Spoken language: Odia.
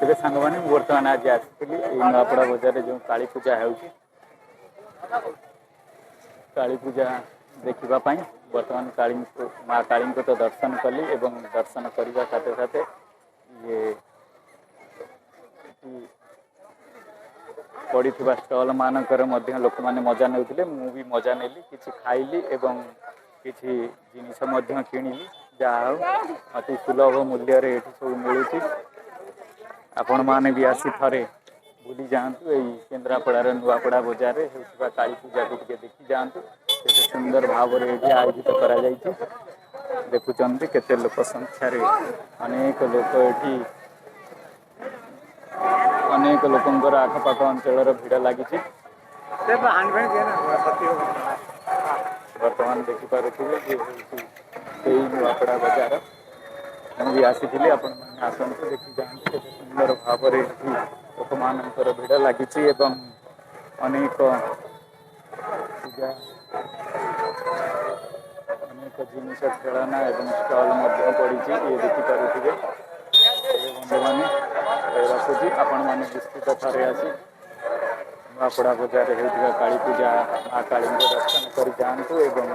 ତେବେ ସାଙ୍ଗମାନେ, ମୁଁ ବର୍ତ୍ତମାନ ଆଜି ଆସିଥିଲି ଏଇ ନୂଆପଡ଼ା ବଜାରରେ ଯେଉଁ କାଳୀ ପୂଜା ହେଉଛି, କାଳୀ ପୂଜା ଦେଖିବା ପାଇଁ। ବର୍ତ୍ତମାନ କାଳୀଙ୍କୁ, ମା କାଳୀଙ୍କୁ ତ ଦର୍ଶନ କଲି ଏବଂ ଦର୍ଶନ କରିବା ସାଥେ ସାଥେ ଇଏ ଏଠି ପଡ଼ିଥିବା ଷ୍ଟଲ୍ ମାନଙ୍କରେ ମଧ୍ୟ ଲୋକମାନେ ମଜା ନେଉଥିଲେ। ମୁଁ ବି ମଜା ନେଲି, କିଛି ଖାଇଲି ଏବଂ କିଛି ଜିନିଷ ମଧ୍ୟ କିଣିଲି। ଯାହା ହଉ, ଅତି ସୁଲଭ ମୂଲ୍ୟରେ ଏଠି ସବୁ ମିଳୁଛି। ଆପଣମାନେ ବି ଆସି ଥରେ ବୁଲି ଯାଆନ୍ତୁ। ଏଇ କେନ୍ଦ୍ରାପଡ଼ାର ନୂଆପଡ଼ା ବଜାରରେ ହେଉଥିବା କାଳୀ ପୂଜାକୁ ଟିକେ ଦେଖି ଯାଆନ୍ତୁ। କେତେ ସୁନ୍ଦର ଭାବରେ ଏଠି ଆୟୋଜିତ କରାଯାଇଛି ଦେଖୁଛନ୍ତି। କେତେ ଲୋକ ସଂଖ୍ୟାରେ, ଅନେକ ଲୋକ ଏଠି, ଅନେକ ଲୋକଙ୍କର ଆଖପାଖ ଅଞ୍ଚଳର ଭିଡ଼ ଲାଗିଛି। ବର୍ତ୍ତମାନ ଦେଖିପାରୁଥିବେ ଯେ ହେଉଛି ସେଇ ନୂଆପଡ଼ା ବଜାର। ମୁଁ ବି ଆସିଥିଲି। ଆପଣମାନେ ଆସନ୍ତୁ, ଦେଖି ଯାଆନ୍ତୁ କେତେ ସୁନ୍ଦର ଭାବରେ ଏଠି ଲୋକମାନଙ୍କର ଭିଡ଼ ଲାଗିଛି ଏବଂ ଅନେକ ପୂଜା, ଅନେକ ଜିନିଷ, ଖେଳନା ଏବଂ ଷ୍ଟଲ୍ ମଧ୍ୟ ପଡ଼ିଛି। ଇଏ ଦେଖିପାରୁଥିବେ। ଏବେ ବନ୍ଧୁମାନେ, ରଖୁଛି। ଆପଣମାନେ ନିଶ୍ଚିତ ଥରେ ଆସି ନୂଆପଡ଼ା ବଜାରରେ ହେଉଥିବା କାଳୀ ପୂଜା, ମା କାଳୀଙ୍କ ଦର୍ଶନ କରି ଯାଆନ୍ତୁ ଏବଂ